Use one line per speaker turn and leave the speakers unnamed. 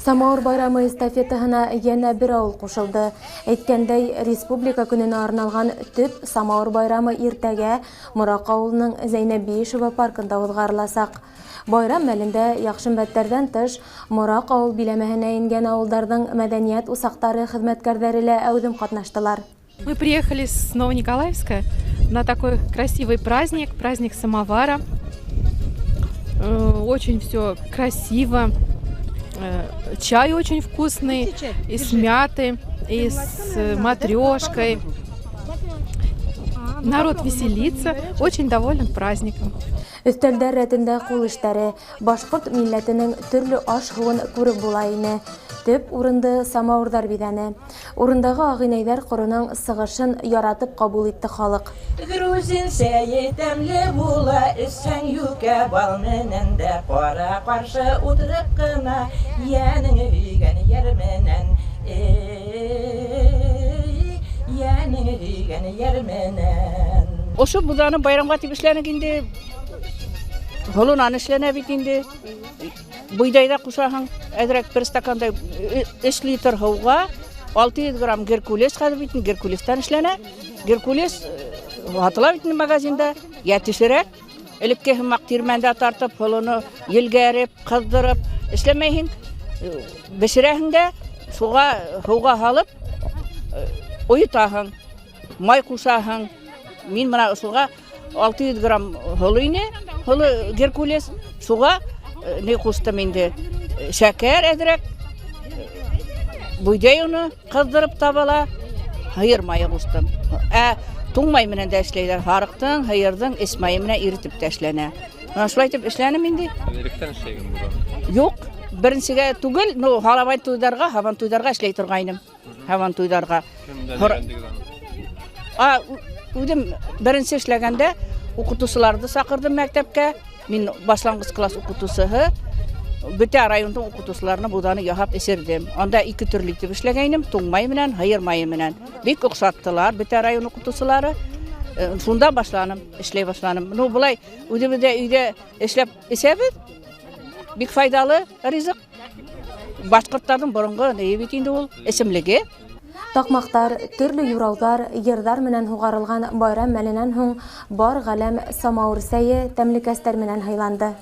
Самауыр байрамы эстафетаһына йәнә бер ауыл ҡушылды. Әйткәндәй, Республика көнөнә арналған төп Самауыр байрамы иртәгә Мораҡ ауылының Зәйнәб Биишева паркында уҙғарыласаҡ. Байрам мәлендә яҡшымбәттәрҙән тыш Мораҡ ауыл биләмәһенә ингән ауылдарҙың мәҙәниәт усаҡтары хеҙмәткәрҙәре лә әүҙем ҡатнаштылар.
Мы приехали с Новониколаевска на такой красивый праздник, праздник самовара. Очень все красиво. Чай очень вкусный, и с мятой, и с матрешкой. Народ веселится, очень доволен праздником.
Өҫтәлдәр рәтендә ҡул эштәре, башҡорт милләтенең төрлө аш-һыуын күреп була ине. Төп урынды самауырҙар биҙәне. Урындағы ағинәйҙәр ҡороноң сығышын яратып ҡабул итте халыҡ.
Грузин сәйе тәмле була, эсһәң юкә бал менән дә ҡара ҡаршы ултырып ҡына, йәнең һөйгән йәр менән, эй, йәнең һөйгән йәр менән.
Ошо буҙаны байрамға тип эшләнек инде. Һолонан эшләнә бит инде. Бойҙай ҙа ҡушаһың, әҙерәк бер стакандай 3 литр һыуға 600 грамм геркулес хәҙер бит инде геркулестан эшләнә. Геркулес һатыла бит инде магазинда, йәтешерәк. Элекке һымаҡ тирмәндә тартып, һолоно елгәреп, ҡыҙҙырып эшләмәйһең. Бешерәһең дә, шуға һыуға һалып, ойотаһың, май ҡушаһың. Мин бына ошоға 600 грамм һоло ине, һоло геркулес, шуға ни ҡуштым инде? Шәкәр әҙерәк, бойҙай оно ҡыҙҙырып табала, һыйыр майы ҡуштым. Ә туң май менән дә эшләйҙәр, һарыҡтың, һыйырҙың эс майы менән иретеп тә эшләнә. Бына шулай итеп эшләнем инде.
Электән эшләгән булған?
Юҡ, беренсегә түгел, но һабан туйҙарға, һабан туйҙарға эшләй торғайным. Һабан туйҙарға.
Кемдән өйрәндегеҙ аны?
Үҙем беренсе эшләгәндә уҡытыусыларҙы саҡырҙым мәктәпкә. Мин башланғыс класс уҡытыусыһы. Бөтә райондың уҡытыусыларына буҙаны яһап эсерҙем. Анда ике төрлө итеп эшләгәйнем, туң май менән, һыйыр майы менән. Бик оҡшаттылар бөтә район уҡытыусылары. Шунда башланым, эшләй башланым. Ну, былай үҙебеҙ ҙә өйҙә эшләп эсәбеҙ. Бик файҙалы ризыҡ. Башҡорттарҙың боронғо нейе бит инде ул, эсемлеге.
Таҡмаҡтар, төрлө юрауҙар, йырҙар менән һуғарылған байрам мәленән һуң бар ғаләм самауыр сәйе, тәмлекәстәр менән һыйланды.